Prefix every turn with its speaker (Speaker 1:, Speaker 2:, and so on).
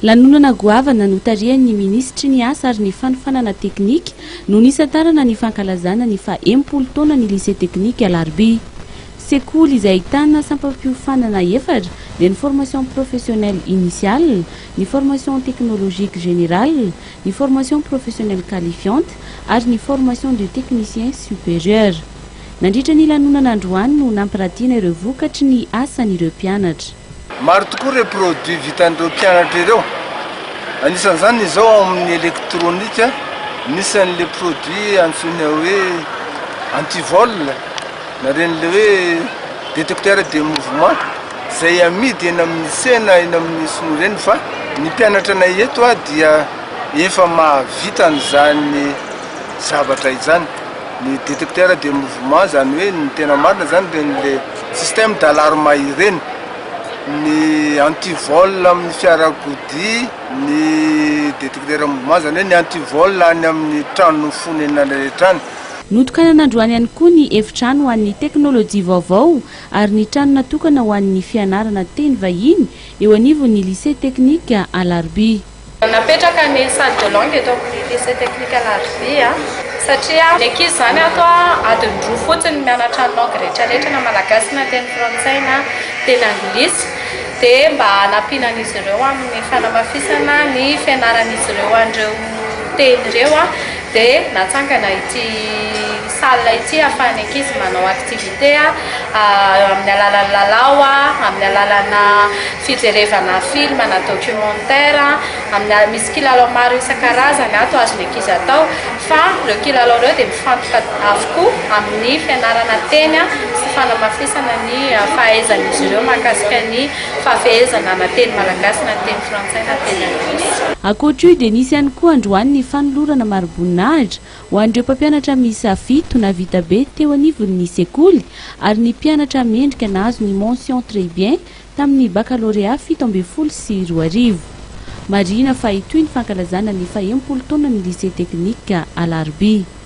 Speaker 1: Lanonana goavana notarihan'ny minisitry ny asa ary ny fanofanana teknika no nisantarana ny fankalazana ny faha-60 taona ny Lycée Technique Alarobia. Sekoly izay ahitana sampam-piofanana efatra dia ny formation professionnelle initiale, ny formation technologique générale, ny formation professionnelle qualifiante ary ny formation de technicien supérieur. Nandritra ny lanonana androany no nampiratiana ireo vokatry ny asan'ireo mpianatra.
Speaker 2: Maro tokoa ireo produits vitan'ireo mpianatra ireo, anisan'izany izao ao amin'ny elektronika misy an'ilay produit antsoina hoe anti-vol na ireny ilay hoe detecteur de mouvement izay amidy eny amin'ny tsena eny amin'ny sinoa ireny fa ny mpianatra anay eto dia efa mahavita an'izany zavatra izany. Ny detecteur de mouvement izany hoe ny tena marina izany ireny le système d'alarme ireny, ny anti vol amin'ny fiarakodia, ny detecteur mouvement izany hoe ny anti vol any amin'ny trano fonenana rehetra any.
Speaker 1: Notokanana androany ihany koa ny efitrano ho an'ny teknolojia vaovao ary ny trano natokana ho an'ny fianarana teny vahiny eo anivon'ny Lycée Technique Alarobia.
Speaker 3: Napetraka ny salle de langue eto amin'ny lycée technique Alarobia satria ny ankizy izany ato adiny roa fotsiny mianatra ny langue rehetra rehetra na malagasy na teny frantsay na teny anglisy dia mba hanampiana an'izy ireo amin'ny fanamafisana ny fianaran'izy ireo an'ireo teny ireo dia natsangana ity salle ity ahafahan'ny ankizy manao activité amin'ny alalan'ny lalao, amin'ny alalana fijerevana film na documentaire, amin'ny misy kilalao maro isan-karazany ato azon'ny ankizy atao fa ireo kilalao ireo dia mifantoka avokoa amin'ny fianarana teny sy fanamafisana ny fahaizan'izy ireo mahakasika ny fahafehezana na teny malagasy na teny frantsay na teny anglisy.
Speaker 1: Ankoatra io dia nisy ihany koa androany ny fanolorana mari-boninahitra ho an'ireo mpampianatra miisa fito nahavita be teo anivon'ny sekoly ary ny mpianatra mendrika nahazo ny mention très bien tamin'ny bakalorea 2017. Marihina fa hitohy ny fankalazana ny faha-60 taonan'ny Lycée Technique Alarobia.